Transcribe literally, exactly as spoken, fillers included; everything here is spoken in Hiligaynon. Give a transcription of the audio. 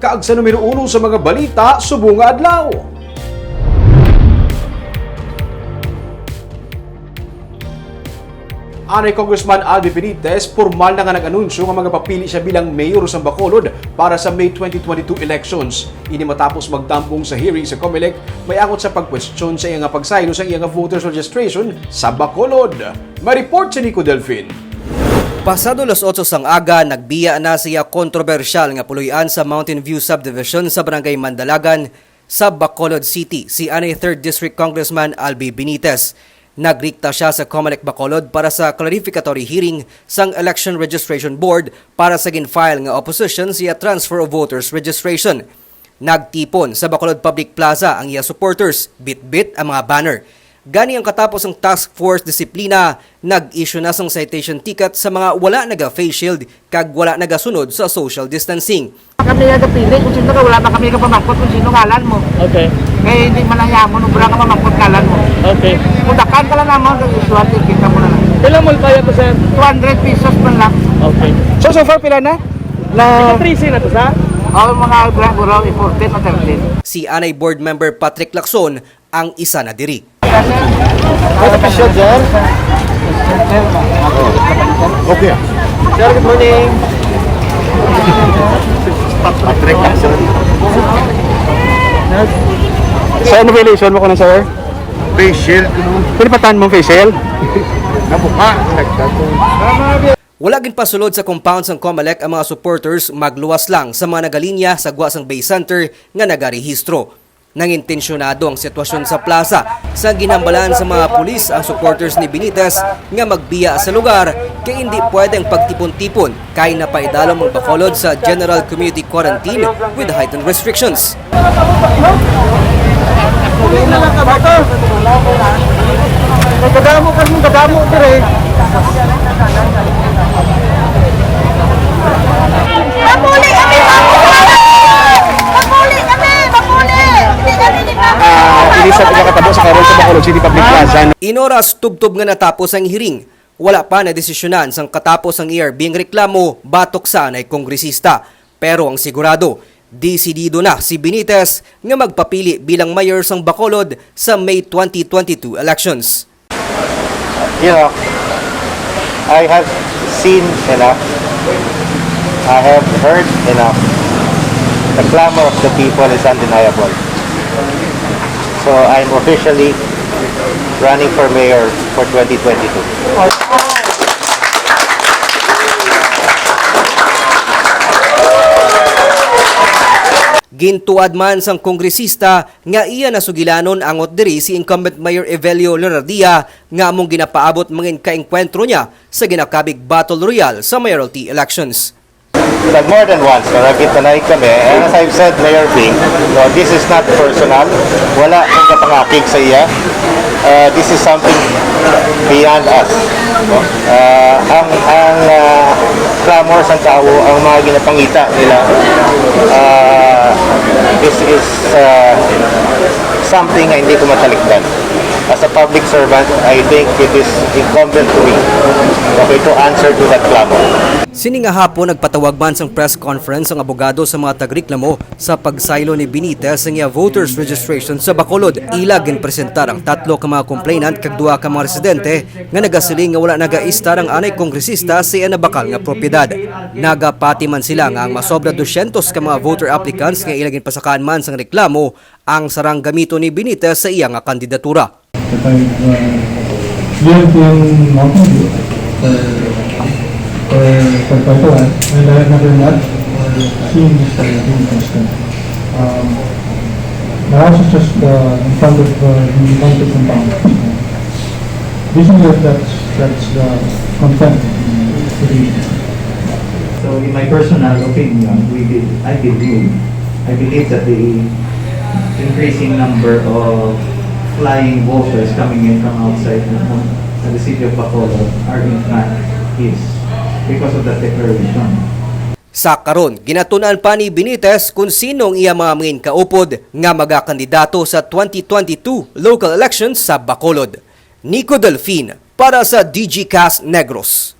Kag sa numero uno sa mga balita subong nga adlaw. Anay Congressman Albi Benitez, pormal na nga nag-anunsyo nga magapapili siya bilang mayor sa Bacolod para sa May twenty twenty-two elections. Ini matapos magtambong sa hearing sa Comelec may angot sa pagkwestiyon sa iya nga pagsaylo sa iya nga voters registration sa Bacolod. May report si Nico Delfin. Pasado las otso sang aga, nagbiya na sa iya kontrobersyal nga puloy-an sa Mountain View Subdivision sa Barangay Mandalagan sa Bacolod City, si anay Third District Congressman Albi Benitez. Nagrikta sia sa Comelec Bacolod para sa clarificatory hearing sang Election Registration Board para sa gin-file nga opposition sa iya transfer of voters registration. Nagtipon sa Bacolod Public Plaza ang iya supporters, bitbit ang mga banner. Gani ang katapos sang Task Force Disiplina, nag-issue na sang citation ticket sa mga wala naga-face shield kag wala nagasunod sa social distancing. Kami nga napili kung sino ka, wala pa kami kapamangkot kung sino ngalan mo. Okay. Kaya hindi man ang yamon, wala ka pamangkot ngalan mo. Okay. Puntakan ka lang naman, kag isuwat, kita mo na lang. Ilang multa yan po, sir? Two hundred pesos man lang. Okay. So, so far, pila na? Na Ika trese na to, sir? Oh, mga bra-, bro, fourteen na thirteen. Si anay Board Member Patrick Lacson ang isa na diri. May official dyan? Okay. Sir, good morning. Patrick Lacson. Sir, ano violation mo ko na, sir? Face shield. Pinipatan mo face shield? Nabuka. Wala ginpasulod sa compound sang Comelec ang mga supporters, magluwas lang sa mga nagalinya sa gwa sang Bay Center nga nagarehistro. Nangintensyonado ang sitwasyon sa plaza sa ginhambalan sa mga pulis ang supporters ni Benitez nga magbiya sa lugar, kay indi pwede ang pagtipon-tipon kay napaidalom ang Bacolod sa General Community Quarantine with heightened restrictions. Kadamo ka rin, kadamo dire. Mapuli kami, mapuli! Mapuli kami, mapuli! Hindi kami ni Ah, ini sa pagkakatabo sa karon sa Bacolod City Public Plaza. In oras tubtob nga natapos ang hearing, wala pa nadesisyonan sang katapos ang A R B ang reklamo batok sa anay kongresista. Pero ang sigurado, desidido na si Benitez nga magpapili bilang mayor sang Bacolod sa May twenty twenty-two elections. You know, I have seen enough. I have heard enough. The clamor of the people is undeniable. So I'm officially running for mayor for twenty twenty-two. Gintuad man sang kongresista nga iya na sugilanon angot diri si incumbent Mayor Evelio Leonardia nga among ginapaabot mangin ka-engkwentro niya sa ginakabig battle royale sa mayoralty elections. But more than once, no, nagkitanay kami. And as I've said, Mayor Ping, no, this is not personal. Wala akong kapangakig sa iya. Uh, this is something beyond us. No? Uh, ang ang uh, clamor sa tao, ang mga ginapangita nila, uh, this is uh, something na hindi ko matalikdan. As a public servant, I think it is incumbent to me, okay, to answer to that clamor. Sini nga hapon, nagpatawag man sang press conference ang abogado sa mga tagreklamo sa pagsaylo ni Benitez sa iya voters registration sa Bacolod. Ila ginpresentar ang tatlo ka mga complainant kag duha ka mga residente nga nagasiling nga wala nagaistar ang anay kongresista sa iya nabakal nga propiedad. Nagapati man sila nga ang masobra dosyentos ka mga voter applicants nga ila ginpasakaan man sang reklamo ang sarang gamiton ni Benitez sa iya nga kandidatura. That I've uh, lived in Mountain View for, for quite a while, and I have never met or seen Mister Dean Preston. Um, my house is just uh, in front of uh, the Mountain Compound. This is it, that's, that's the content of the So in my personal opinion, we be- I believe, I believe that the increasing number of flying voters coming in from outside the, the city of Bacolod are in fact is because of that declaration. Sa karon, ginatun-an pa ni Benitez kung sino ang iya mga mangin kaupod nga magakandidato sa twenty twenty-two local elections sa Bacolod. Nico Delfin para sa D G Cast Negros.